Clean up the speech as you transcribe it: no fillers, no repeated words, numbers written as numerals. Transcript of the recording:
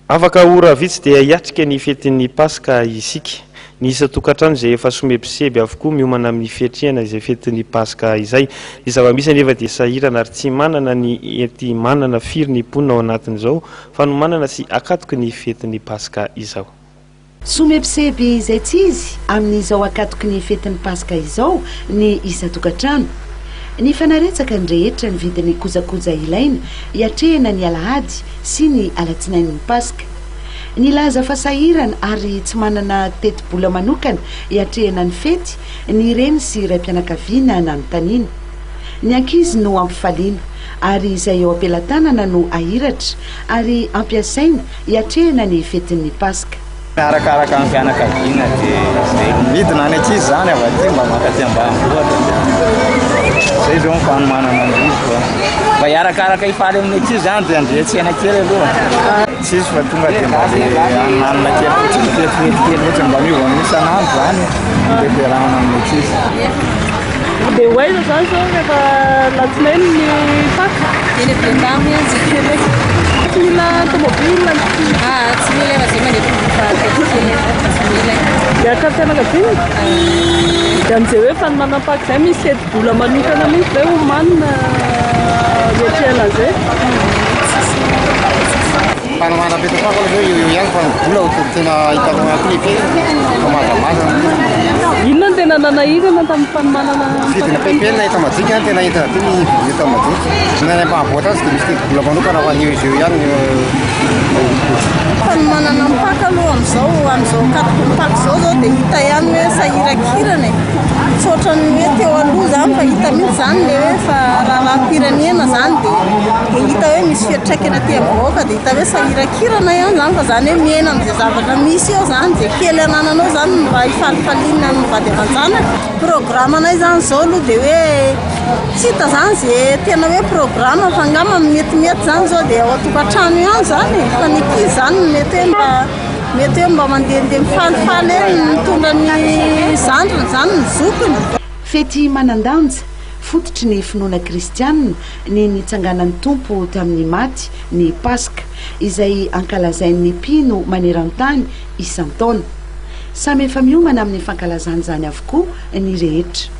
Afaka ora vitsy dia hiatrika ny fetin'ny Paska isika. Ny isan-tokantrano izay efa somebiseby avokoa miomana amin'ny fiatrehana izay fetin'ny Paska izay. Ny zava-misy anefa dia sahirana ary tsy manana ny enti-manana firy ny mponina ao anatin'izao fanomanana sy akatoky ny fetin'ny Paska izao. Somebiseby izay tsy izy amin'izao akatoky ny fetin'ny Paska izao ny isan-tokantrano. Nifanaretsaka ny rehetra nividy ny kojakoja ilaina hiatrehana ny alahady sy ny alatsinainin'ny Paska. Nilaza fa sahirana ary tsy manana tetibola manokana hiatrehana ny fety ny reny sy raim-pianakaviana nanontaniana. Ny ankizy no ampifaliana ary izay eo am-pelatanana no ahiratra ary ampiasaina hiatrehana ny fetin'ny Paska. Arakaraka ny fianakaviana dia izay. Midina any ankizy izany avy aty mba mankaty ambanivohitra dia izay izao ny fanomanana an'izy fa mba hiarakaraka hifaly amin'ny ankizy izany dia andeha tsena kely aloha. Tsisy fa tonga dia mba le hanina kely fotsiny, fetifety kely fotsiny mba miova amin'ny isan'andro izany dia fiarahana amin'ny ankizy. Dia ho aiza izany izao rehefa alatsinainy ny Paka? Eny Ampitatafika ihany izay kely. Tsy mila tomobile? Ah, tsy mila fa izay mandeha tongotra akaiky kely fa tsy mila. Miaraka amin'ny fianakaviana? Dia amin'izay hoe fanomanam-paka izay misy tetibola manokana mihitsy ve homanina hiatrehana an'izay? Tsisy. Fanomanam-pety-paka aloha zao eo eo ihany fa ny vola ohatran'ny tena hitako anaty le fa mazamazana. Inona no tena nanahirana tamin'ny fanomanana ny Vidina PPL eto Majika tena entana be ny vidina eto Majika. Na any ampahavoatra azy dia misy tetibola manokana fa ny eo izy eo ihany no Fanomanana ny Paka aloha amin'izao amin'izao ankatoky ny Paka izao zao dia hita ihany hoe sahirakirana e. Tsy ohatran'ny hoe teo aloha izany fa hita mihitsy izany ilay hoe fa raharaham-pirenena izany dia dia hita hoe misy fiantraikany aty amin'ny vahoaka dia hita hoe sahirakirana ihany izany fa izany hoe miaina amin'izay zavatra misy eo izany, izay kely anananao izany no mba hifalifaliana amin'ny vady aman-janaka. Programme-nay izany izao aloha dia hoe tsy hita izany izay tena hoe programme fa angamba metimety izany izao dia ao an-tokantrano ihany izany e, fa ny ankizy izany no mety hoe mba mety hoe mba mandehandeha mifalifaly eny mitondra ny zandriny izany, ny zokiny. Fety manan-danja, fototry ny finoana kristianina ny nitsanganan'ny Tompo tamin'ny maty ny Paska, izay ankalazain'ny mpino maneran-tany isan-taona. Samy efa miomana amin'ny fankalazana izany avokoa ny rehetra.